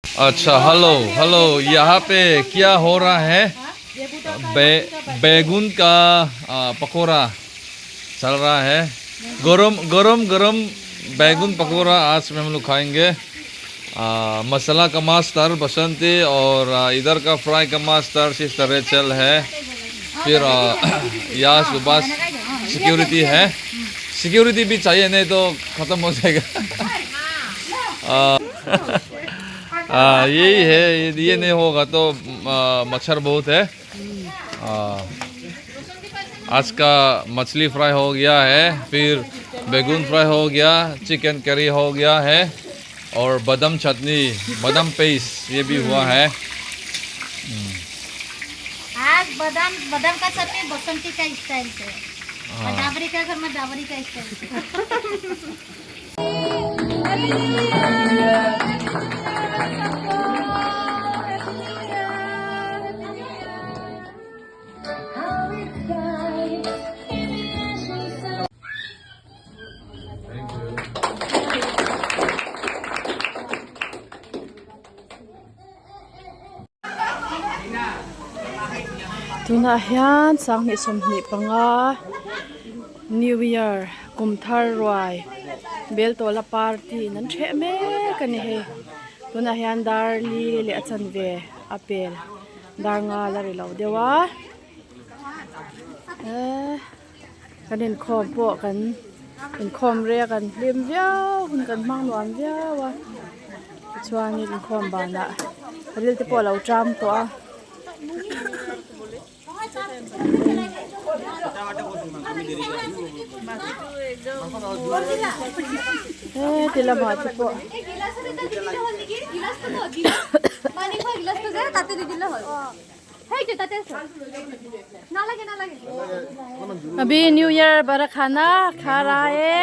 अच्छा hello hello यहाँ पे क्या हो रहा है बे, बैगुन का पकौड़ा चल रहा है गरम गरम गरम बैगुन पकौड़ा आज में हम लोग खाएंगे मसाला का मास्टर बसंती और इधर का फ्राई का master sister Rachel है फिर यहाँ सुबह सिक्योरिटी है सिक्योरिटी भी चाहिए नहीं तो ख़त्म हो जाएगा यही है ये नहीं होगा तो मच्छर बहुत है। आज का मछली फ्राई हो गया है, फिर बैगन फ्राई हो गया, चिकन करी हो गया है और बादाम चटनी, बादाम पेस्ट ये भी हुआ है। आज बादाम बादाम का चटनी बसंती का स्टाइल से और डाबरी का घर में डाबरी का स्टाइल से। Tunah hian 2025 New Year kum thar ruai bel tawla party in an ṭheh mek a ni hei. Tunah hian dar li leh a chanve a pel dar nga la ri lo deuh a eee kan inkhawm pawh kan inkhawm rei a kan hlim viau hun kan hmang nuam viau a tichuanin inkhawm banah ril te pawh a lo ṭam tawh a. He ti lamah te pawh अभी new year बड़ा खाना खा रहा है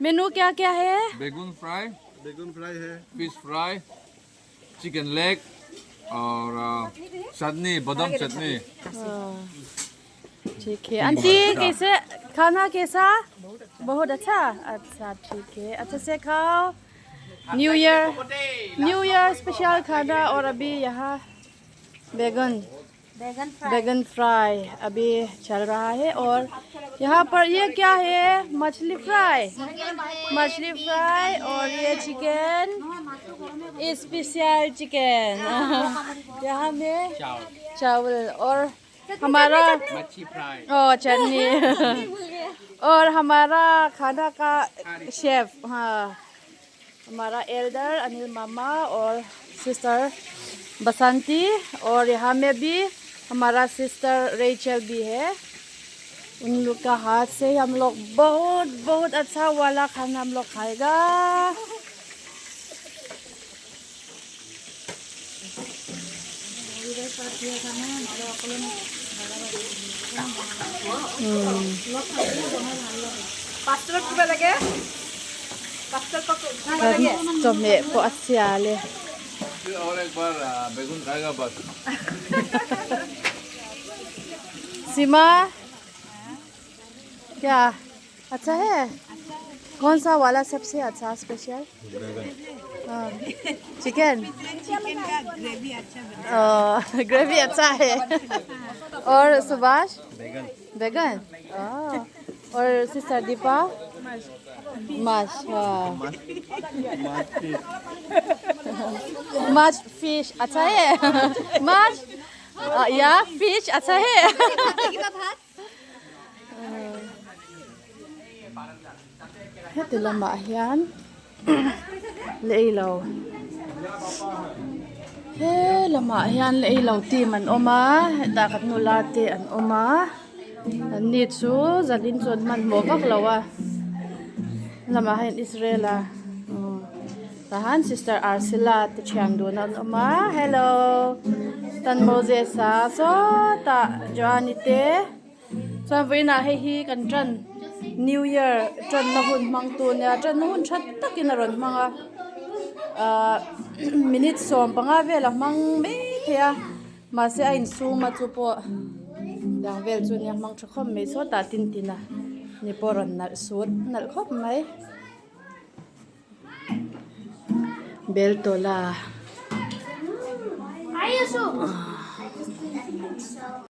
मेनू क्या क्या है बैगन फ्राई बैगन फ्राई है fish fry chicken leg और चटनी बादाम चटनी। ठीक है। आंटी कैसे खाना कैसा? बहुत अच्छा। अच्छा ठीक है, अच्छे से खाओ। New year special खाना। और अभी यहाँ बैगन बैगन फ्राई अभी चल रहा है। और यहाँ पर ये क्या है? मछली फ्राई, मछली फ्राई और ये chicken special chicken. यहाँ में चावल और हमारा मच्छी फ्राई और चटनी और हमारा खाना का शेफ, हाँ हमारा एल्डर अनिल मामा और सिस्टर बसंती। और यहाँ में भी हमारा सिस्टर रेचल भी है। उन लोग का हाथ से हम लोग बहुत बहुत अच्छा वाला खाना हम लोग खाएगा। Chawhmeh pawh a chhia le. और एक बार बैगन खाएगा बस। सीमा क्या अच्छा है? कौन सा वाला सबसे अच्छा स्पेशल? हाँ, चिकन। ग्रेवी अच्छा बना। ग्रेवी अच्छा है। और सुभाष? बैगन। बैगन। और सिस्टर दीपा? माछ। हाँ माछ फिश अच्छा है। माछ या फिश अच्छा है। Heti lamah hian lei lo he lamah hian lei lo team an awm a hetah kan nula te an awm a an ni chu zalin chuan hmanhmawh vak lo a lamah hian Israel a tahan sister Arsila te thian dun an awm a hello tan Moses a sawtah Joani te chuan vawiinah hei hi kan tan new year tanna hun hmang tu ania tanna hun tha takin a rawn hmang a ahh minute 15 vel a hmang mai thei a mahse a insum a chu pawh dang vel chu nia hmang tha khawp mai sawtah tin tin a ni pawh rawn nalh sut nalh khawp mai. Bel tawla.